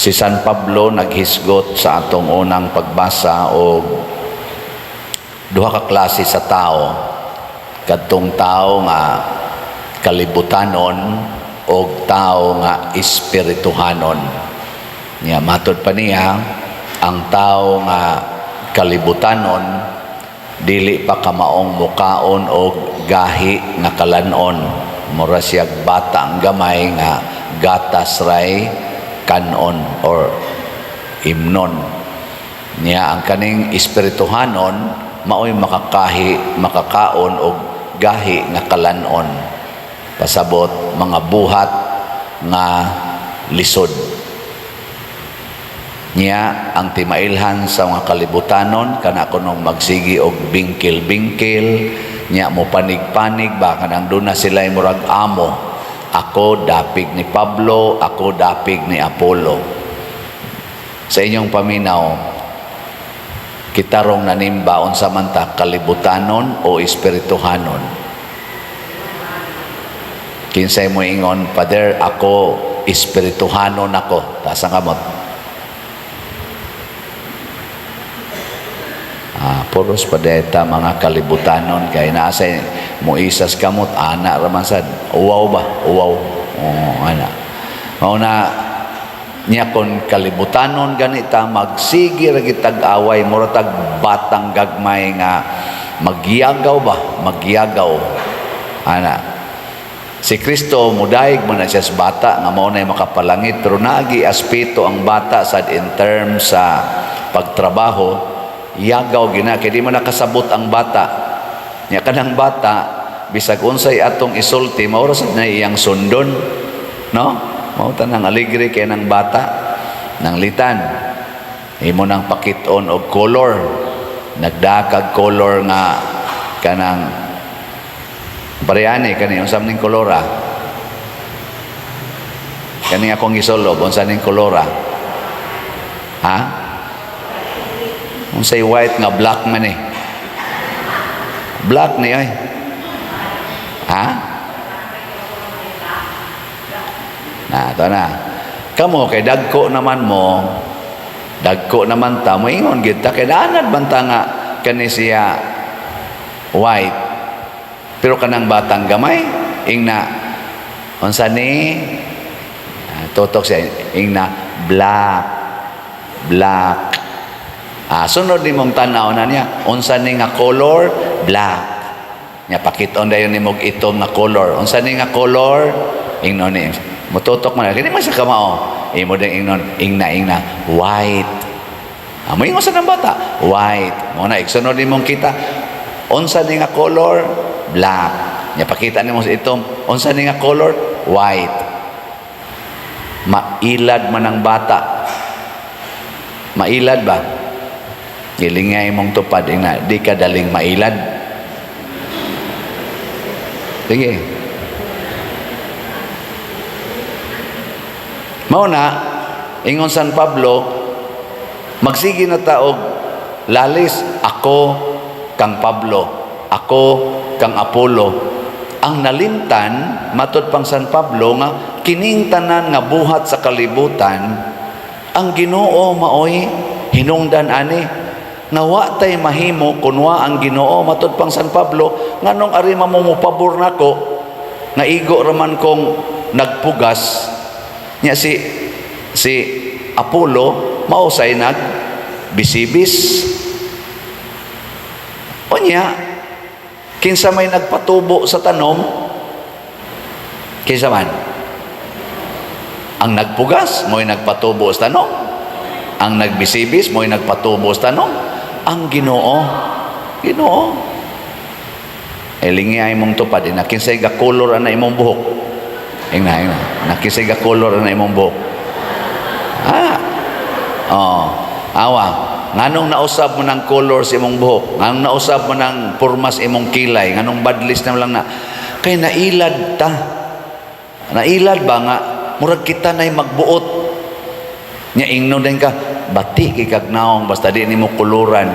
Si San Pablo naghisgot sa atong unang pagbasa og duha ka klase sa tao, kadtong tao nga kalibutanon og tao nga espirituhanon. Nya matod pa niya, ang tao nga kalibutanon dili pa kamaong mukaon og gahi nga kalanon, mura siyag bata ang gamay nga gatas ray kanon or imnon niya. Ang kaning espirituhanon, maoy makakahi, makakaon og gahi nga kalanon, pasabot mga buhat nga lisod niya. Ang timailhan sa mga kalibutanon, kana kunong magsigi og bingkil-bingkil niya, mo panig-panig ba, kanang duna sila murag amo: "Ako dapig ni Pablo, ako dapig ni Apollo." Sa inyong paminaw, kita rong nanimba, unsa man ta, kalibutanon o espirituhanon? Kinsay mo ingon, "Father, ako espirituhanon ako"? Taas ang kamot. Ah, puros padeta mga kalibutanon kay naa say mo isas kamot ana ra man sad. Uwaw ba? Uwaw. Oh, ana. Mao na niya, kon kalibutanon ganita, magsige ra gitag away, mura tag batang gagmay nga magyagaw ba, magyagaw ana. Si Kristo mudayeg man na siya sa bata nga mao nay makapalangit, pero naagi aspeto ang bata sad in terms sa pagtrabaho. Yagaw gina kay di man nakasabot ang bata nya. Kanang bata, bisag unsay atong isulti, mao ra sad na iyang sundon, no? Mao tanang alegre kay nang bata nang litan imo nang pakit-on og color, nagdakag color nga kanang parehani kani. Unsa man ning kolora kani akong gisulob? Unsa ning kolora, ha? Unsay white nga black man eh? Black ni ay, ha? Na to na kamo kay dagko naman mo, dagko naman ta, moingon gid ta kay naanad man ta nga kani siya white. Pero kanang batang gamay, ingna, "Unsa ni?" Ah, tutok siya, ingna, "Black, black." Ah, sunod nimong tanaw na niya, "Unsa ni nga color?" "Black." Nya pakiton dayon nimog itom nga color. "Unsa ni nga color?" Ingnon ni, mututok man kini man sa kamao. Imo din ingnon, ingna ingna, "White." Ah, moingon sa nang bata, "White." Mo na igsunod nimong kita, "Unsa ni nga color?" "Black." Nya pakita nimo sa itom, "Unsa ni nga color?" "White." Mailad man ang bata. Mailad ba? Gilingay mong tupad, ingna, "Di ka daling mailad." Sige. Mao na, ingon San Pablo, magsige na ta og lalis, "Ako kang Pablo, ako kang Apollo." Ang nalimtan, matod pang San Pablo, nga kining tanan nga buhat sa kalibutan, ang Ginoo maoy hinungdan ani, nga wa tay mahimo kun wa ang Ginoo. Matod pang San Pablo, nganong ari mo mopabor nako nga igo raman kong nagpugas nya si si Apollo mao say nag bisibis? Unya kinsa may nagpatubo sa tanom? Kinsa man? Ang nagpugas mo'y nagpatubo sa tanom? Ang nagbisibis mo'y nagpatubo sa tanom? Ang Ginoo. Ginoo. E ay mong tupad, na kinsay ga color ana imong buhok? Ingna, ingna. Na kinsay ga color ana imong buhok? Ah. Oh, awa. Nganong nausab mo ng color sa imong buhok? Nganong nausab mo ng pormas imong kilay? Nganong badlis na lang na? Kay nailad ta. Nailad ba nga murag kita na'y magbuot. Nya ingnon din ka, bati kay kag naong basta di nimo kuluran.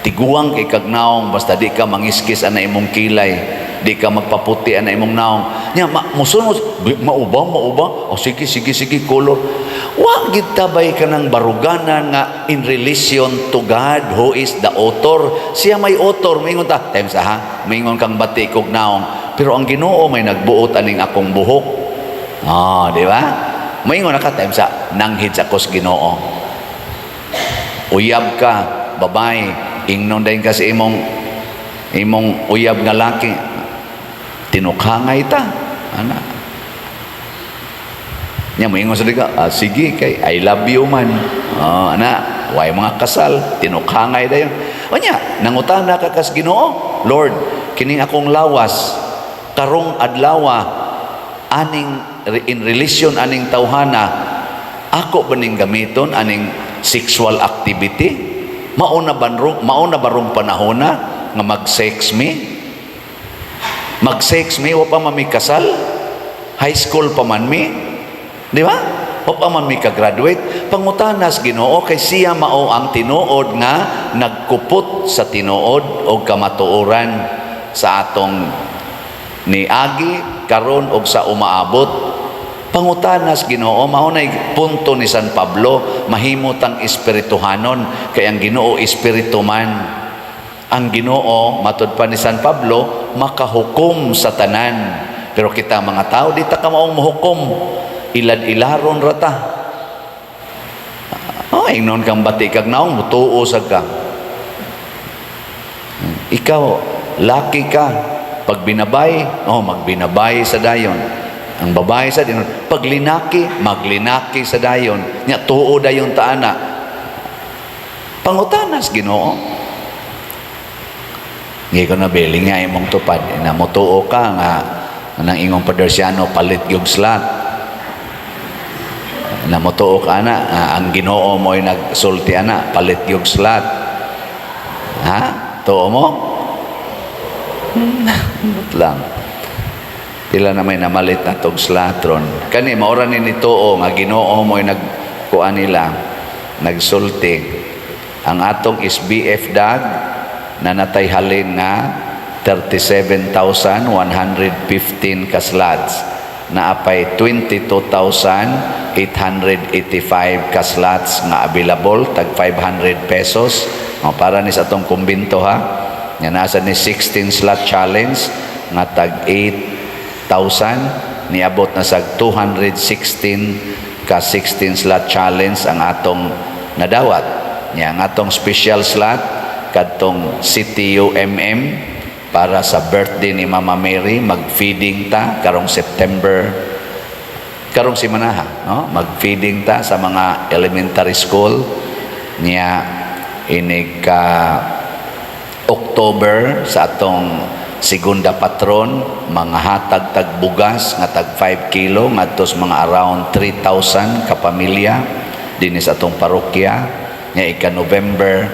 Tiguang kay kag naong basta di ka mangiskis ana imong kilay. Di ka magpaputi ana imong naong. Nya ma, musunod, mauba, mauba. O sige, sige, sige, color. Wa gid ta bay kanang baruganan nga in relation to God who is the author. Siya may author, moingon ta, times ha, moingon kang bati kog naong. Pero ang Ginoo may nagbuot aning akong buhok. Ah, di ba? Moingon na ka times sa nanghid sa akos Ginoo. Uyab ka, babae, ingnon dayon ka sa imong uyab nga laki. Tinukhangay ta. Ana. Nya moingon sa ka, ah, sige kay I love you man. Oh, ana, way mga kasal, tinukhangay dayon. O nya, nangutana ka kas Ginoo, "Lord, kining akong lawas karong adlawa, aning in relation aning tawhana, ako ba ning gamiton aning sexual activity? Mao na barong panahona nga mag-sex mi? Mag-sex mi, wa pa man mi kasal? High school pa man mi, di ba? Wa pa man mi ka-graduate." Pangutanas Ginoo kay siya mao ang tinuod nga nagkupot sa tinuod o kamatuoran sa atong niagi, karon og sa umaabot. Pangutanas Ginoo. Mao nay punto ni San Pablo, mahimo tang espirituhanon kay ang Ginoo espiritu man. Ang Ginoo, matud pa ni San Pablo, makahukom sa tanan. Pero kita mga tao, di ta ka maong mohukom. Ilad-ilaron rata. Oh, ingnon kang bati kag naong, mutuo sad ka. Ikaw, laki ka, pag binabay, oh, magbinabay sa dayon. Ang babae sa dayon, pag linaki, maglinaki sa dayon. Nya tuo dayon ta ana. Pangutanas Ginoo. Ngi ko na beli nga imong tupad na motuo ka nga nang ingong Padersiano palit yung slot. Na motuo ka na nga ang Ginoo mo'y nagsulti ana, palit yung slot. Ha? Tuo mo? Ambot lang. Pila na may namalit na tog slot ron. Kani maura ni nituo nga Ginoo mo'y nagkuan nila, nagsulti. Ang atong SBF dag na natay halin nga 37,115 ka slots, naapay 22,885 ka slots nga available, tag 500 pesos. O, para ni sa atong kumbinto ha, nga nasa ni 16 slot challenge nga tag 8,000, niabot na sa 216 ka 16 slot challenge ang atong nadawat. Nya ang atong special slot kadtong CTUMM para sa birthday ni Mama Mary, mag-feeding ta karong September, karong simanaha, no? Mag-feeding ta sa mga elementary school. Niya inig ka October sa atong segunda patron, mga hatag tag bugas nga tag 5 kilo ngadto sa mga around 3,000 ka pamilya dinhi sa atong parokya. Nga ika November,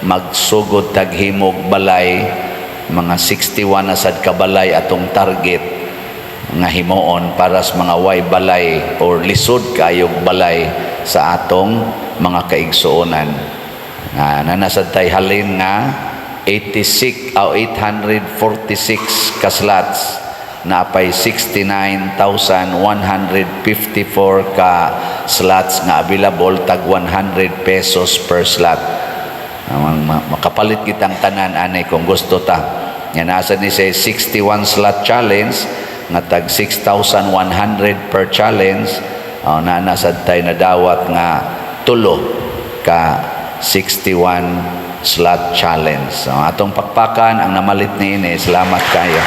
magsugod tag himog balay, mga 61 na sad ka balay atong target nga himuon para sa mga way balay or lisod kayog balay sa atong mga kaigsuonan. Nga nanasad tay halin nga 86 o 846 ka slots, naapay 69,154 ka slots nga available, tag 100 pesos per slot. Ang makapalit kitang tanan ani kung gusto ta. Nga nasa ni say 61 slot challenge nga tag 6,100 per challenge, oh, na nasad tay nadawat nga tulo ka 61 slot challenge. So, atong pakpakan ang namalit niini. Salamat kayo.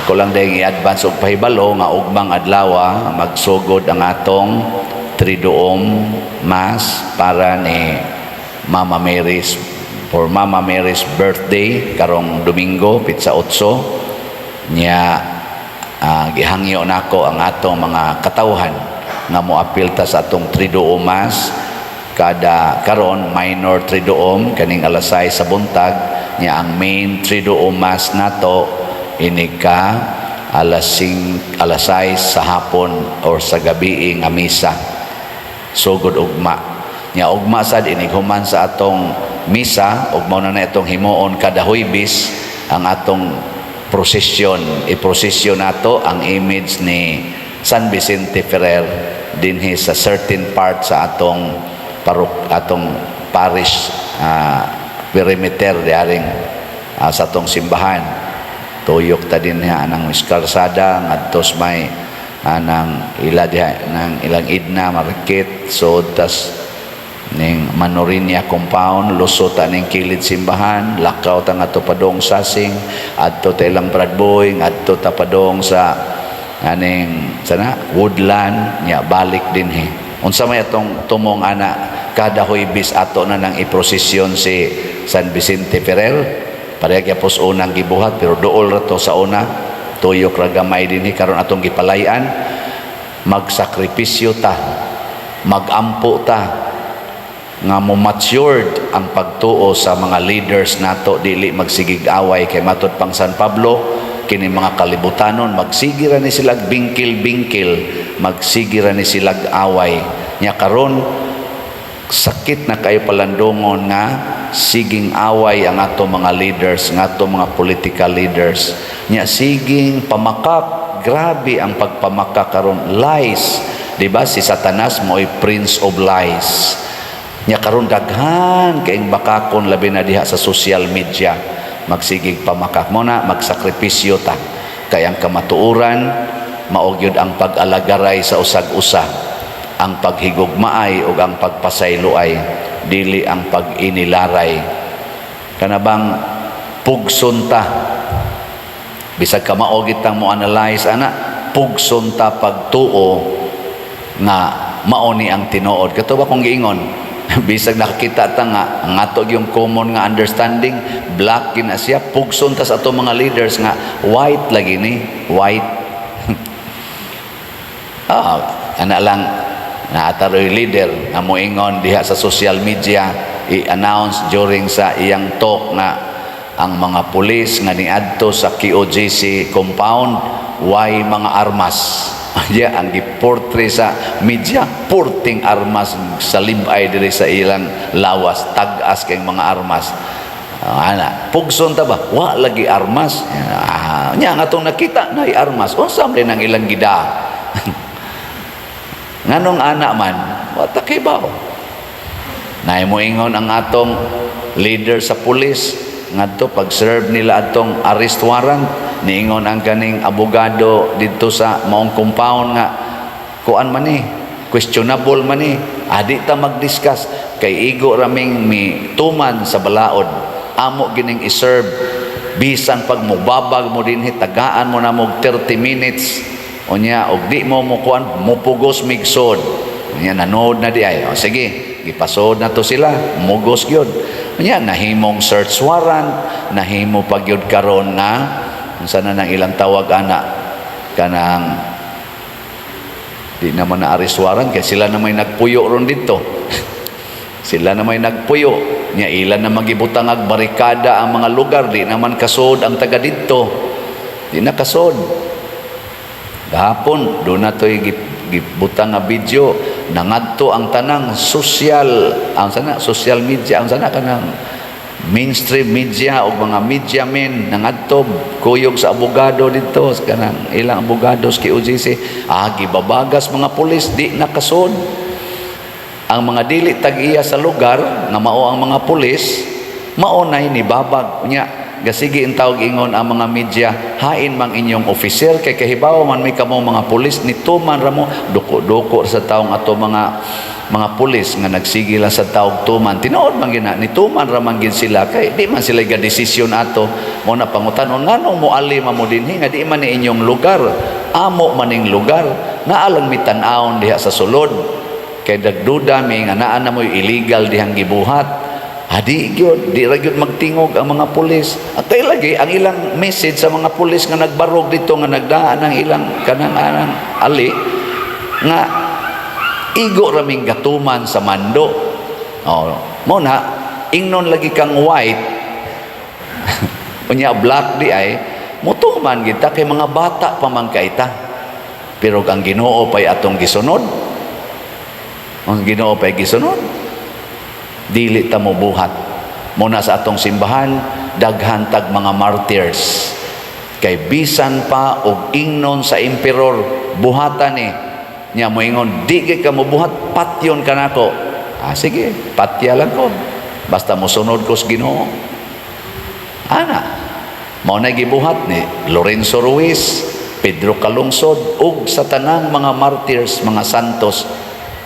Ako lang din i-advance og pahibalo nga ugmang adlaw magsugod ang atong Triduum Mass para ni Mama Mary's, for Mama Mary's birthday karong Domingo, pitsa 8. Nya gihangyo nako ang atong mga katawhan nga moapil ta sa atong Triduum Mass kada karon, minor Triduum kaning alas 6 sa buntag. Nya ang main Triduum Mass nato inig ka alas 5, alas 6 sa hapon or sa gabi nga misa, sugod ugma. Nya ugma sad, inig human sa atong misa ug mao na itong himuon kada Huybes. Ang atong prosesyon, iprosesyon nato ang image ni San Vicente Ferrer dinhi sa certain part sa atong parok, atong parish perimeter diaring sa atong simbahan. Tuyok ta dinhi anang kalsada ngadto sa may anang ila diha nang ilang Edna Market, so tas ning Manorinia compound, lusot ta ning kilid simbahan, lakaw ta ngadto padong Sasing, adto ta ilang Bradboy, ngadto ta padong sa aning sana Woodland, nya balik dinhi. Unsa may atong tumong ana? Kada Huwebes ato na nang iprosesyon si San Vicente Ferrer. Pareha gyapos unang gibuhat, pero duol ra to sa una, tuyok ra gamay dinhi. Karon atong gipalay-an. Magsakripisyo ta, magampo ta nga mo matured ang pagtuo sa mga leaders nato, dili magsigig away, kay matud pang San Pablo, kini mga kalibutanon magsige ra ni sila bingkil-bingkil, magsige ra ni sila away. Nya karon sakit na kayo palandungon nga siging away ang ato mga leaders, nga ato mga political leaders. Nya siging pamakak, grabe ang pagpamakak karon, lies, di ba? Si Satanas mo'y prince of lies. Nya karon daghan kaing bakakon, labi na diha sa social media, magsigig pamakak. Mo na magsakripisyo ta kay ang kamatuoran mao gyud ang pag-alagaray sa usag-usa, ang paghigugmaay ug ang pagpasayloay, dili ang pag-inilaray. Kanabang pugson ta, bisag kamao gitang mo analyze ana, pugson ta pagtuo nga mao ni ang tinuod. Kato ba kung giingon, bisag nakakita ta nga ang ato yung common nga understanding, black gina siya, pugson ta sa ato mga leaders nga white lagi ni, white. Ana lang, naataroy leader nga moingon diha sa social media, i-announce during sa iyang talk nga ang mga pulis nga niadto sa KOJC compound way mga armas. Ya, ang giportray sa media, porting armas sa libay diri sa ilang lawas, tag-as kay mga armas. Ana, pugson ta ba? Wa lagi armas. Nya nga atong nakita na armas. Unsa man din ang ilang gida? Nganong ana man, wa ta kibaw. Naay moingon ang atong leader sa pulis ngadto pag-serve nila atong arrest warrant, niingon ang kaning abogado didto sa maong compound nga kuan man ni, questionable man ni, adi ta mag-discuss kay igo raming mi tuman sa balaod, amo gining i-serve bisan pag mobabag mo dinhi, tagaan mo na mo 30 minutes, unya og di mo mukuan, mupugos migsod. Unya nanood na di ay, o sige, gipasod na to sila, mugos gyud. Unya nahimong search warrant, nahimo pa gyud karon nga unsa na nang ilang tawag ana, kanang di naman na arrest warrant kay sila na may nagpuyo ron dito. Sila na may nagpuyo nya, ilan na magibutang ag barikada ang mga lugar, di naman kasod ang taga didto, di na kasod. Gahapon do na to'y gibutang nga video, nangadto ang tanang social, ang sana social media, ang sana kanang mainstream media o mga media men, nangadto kuyog sa abogado dito, kanang ilang abogado sa KOJC. Gibabagas mga pulis, di nakasod ang mga dili tag-iya sa lugar nga mao ang mga pulis, mao nay nibabag. Nya gasige in tawag ingon ang mga media, hain mang inyong officer kay kahibaw man may kamo mga pulis, nituman ra mo. Duko-duko sa taong ato mga pulis nga nagsige lang sa tawag tuman. Tinuod man gina, nituman ra man gid sila kay di man sila ga desisyon ato. Mo na pangutan-on, nganong moali man mo dinhi nga di man ni inyong lugar? Amo maning lugar, naa lang mi tan-awon diha sa sulod kay nagduda mi nga naa na mo'y illegal dihang gibuhat. Adi gyud, di ra gyud magtingog ang mga pulis. At kay lagi ang ilang message sa mga pulis nga nagbarog dito, nga nagdaan ang ilang kanang anang ali nga igo raming gatuman sa mando. Oh, mo na ingnon lagi kang white, unya black di ay mutuman kita kay mga bata pa man kay ta. Pero ang Ginoo pay atong gisunod. Ang Ginoo pay gisunod. Dili ta mo buhat. Muna sa atong simbahan, daghan tag mga martyrs. Kay bisan pa og ingnon sa emperor, "Buhatan ni," nya moingon, "Di kay ka mobuhat, patyon ka nako." "Ah, sige, patya lang ko. Basta mosunod ko sa Ginoo." Ana, mao na gibuhat ni Lorenzo Ruiz, Pedro Calungsod ug sa tanang mga martyrs, mga santos,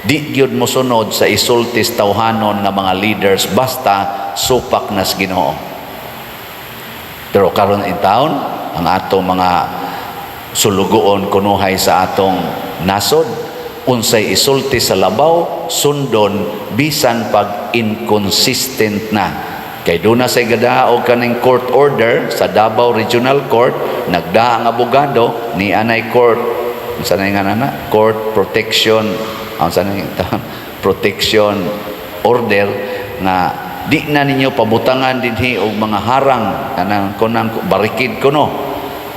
di gyud mosunod sa isultis tawhanon nga mga leaders basta supak nas Ginoo. Pero karon in town, ang atong mga sulugoon kunuhay sa atong nasod, unsay isulti sa labaw, sundon bisan pag inconsistent na. Kay duna say gadaog kaning court order sa Davao Regional Court, nagdaa ang abogado ni anay court, unsa na nga na court protection, unsa na protection order nga di na ninyo pabutangan dinhi og mga harang, kanang kunang barikid kuno.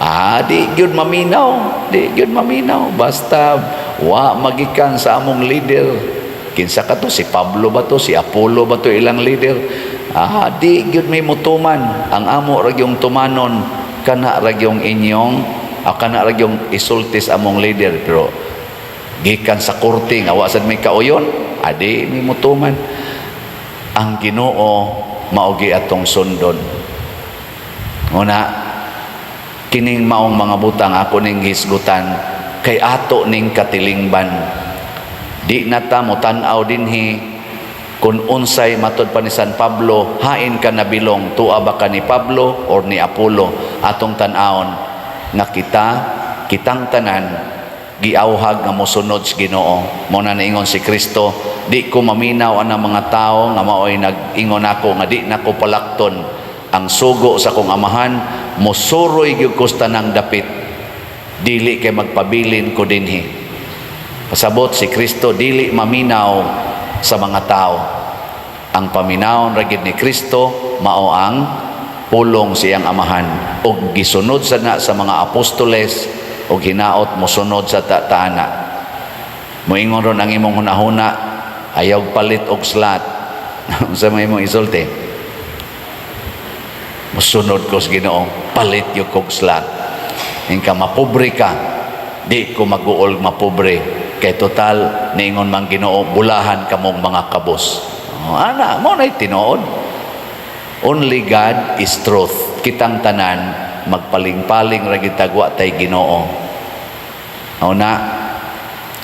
Ah, di gyud maminaw, di gyud maminaw basta wa magikan sa among leader. Kinsa ka to? Si Pablo ba to? Si Apollo ba to ilang leader? Ah, di gyud may mutuman. Ang amo ra gyung tumanon, kana ra gyung inyong, kana ra gyung isultis among leader. Pero gikan sa korte nga wa sad may kauyon, adi may mutuman. Ang Ginoo mao gi atong sundon. Una, kining maong mga butang ako ning hisgutan kay ato ning katilingban. Di na ta mo tan-aw dinhi kung unsay matod pa ni San Pablo, hain ka nabilong, tua ba ka ni Pablo or ni Apollo? Atong tan-awon nga kita, kitang tanan giawhag nga mosunod sa Ginoo. Mo na niingon si Kristo, "Di ko maminaw ang mga tao nga maoy nag-ingon ako nga di nako palakton ang sugo sa akong Amahan. Mosuroy gyud ko sa tanang dapit, dili kay magpabilin ko dinhi." Pasabot si Kristo dili maminaw sa mga tao. Ang paminawon ra gid ni Kristo mao ang pulong siyang Amahan ug gisunod sa na sa mga apostoles ug hinaot mosunod sa taana. Moingon ron ang imong hunahuna, "Ayaw palit og slot." Unsa may imong isulti? "Mosunod ko sa Ginoo, palit gyud kog slot." Ingka mapobre ka, "Di ko maguol mapobre kay total niingon man Ginoo, bulahan kamong mga kabos." Oh, ana mo na tinuod. Only God is truth. Kitang tanan magpaling-paling ra gyud tagwa tay Ginoo. Una,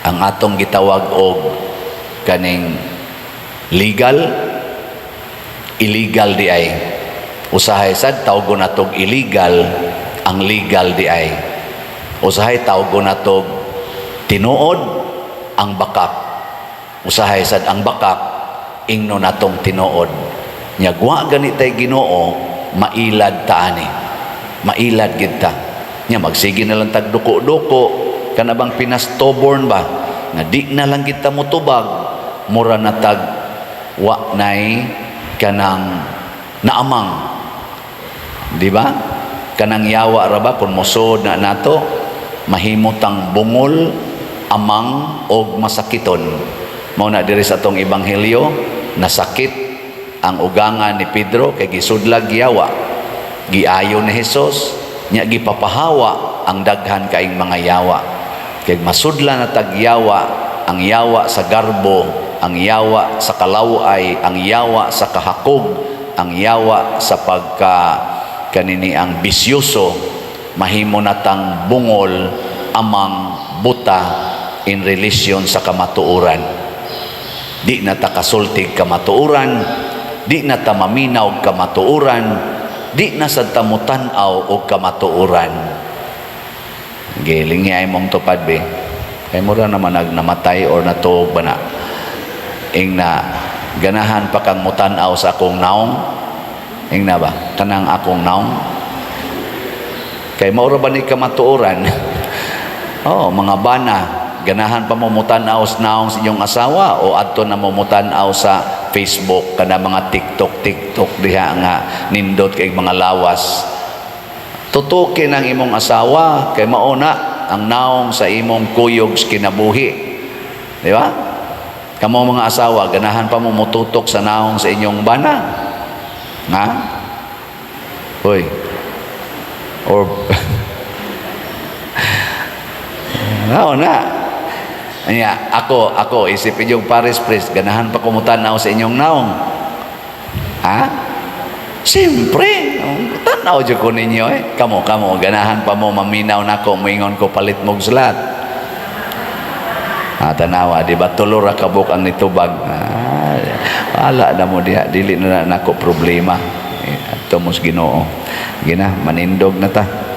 ang atong gitawag og kaning legal, illegal di ay. Usahay sad tawgon natog illegal ang legal di ay. Usahay tawgon natog tinuod ang bakak. Usahay sad ang bakak ingno natong tinuod. Nya wa gani tay Ginoo, mailad ta ani. Mailad gid ta. Nya magsige na lang tag duko-duko, kana bang pinastubborn ba nga di na lang kita motubag, mura na tag wa nay kanang naamang, di ba? Kanang yawa ra ba, kung mosod na nato, mahimutang bungol, amang og masakiton. Mao na diri sa atong ebanghelyo, nasakit ang ugangan ni Pedro kay gisudlag yawa, giayo ni Hesus, nya gipapahawa ang daghan kaing mga yawa. Kay masudla na tag yawa, ang yawa sa garbo, ang yawa sa kalaway, ang yawa sa kahakog, ang yawa sa pagka kanini ang bisyoso, mahimo natang bungol, amang, buta in relation sa kamatuoran. Di na ta kasultig kamatuoran, di na ta maminaw kamatuoran, di na sad ta mutan-aw og kamatuoran. Giling ay mong tupad be. Kay mura naman nag namatay or natuog ba na. Ing na ganahan pa kang mutan-aw sa akong naong. Ing na ba? Kanang akong naong. Kay maura ba ni kamatuoran? Oh, mga bana, ganahan pa mo mutan-aw sa naong sa inyong asawa o adto na mo mutan-aw sa Facebook kana mga TikTok TikTok diha nga nindot kay mga lawas? Tutukin ang imong asawa kay mao na ang naong sa imong kuyog sa kinabuhi. Di ba? Kamo mga asawa, ganahan pa mo mututok sa naong sa inyong bana? Ha? Hoy. Or mao na. Nya, ako isip inyong parish priest, ganahan pa ko motanaw sa inyong naong? Ha? Siyempre, tanaw jud ko ninyo eh. Kamo, kamo, ganahan pa mo maminaw nako, moingon ko palit mog slot? Ah, tanawa, di ba? Tulo ra kabuk ang nitubag. Ah, wala na mo diha, dili na nako problema. Eh, adto mos Ginoo. Gina, manindog na ta.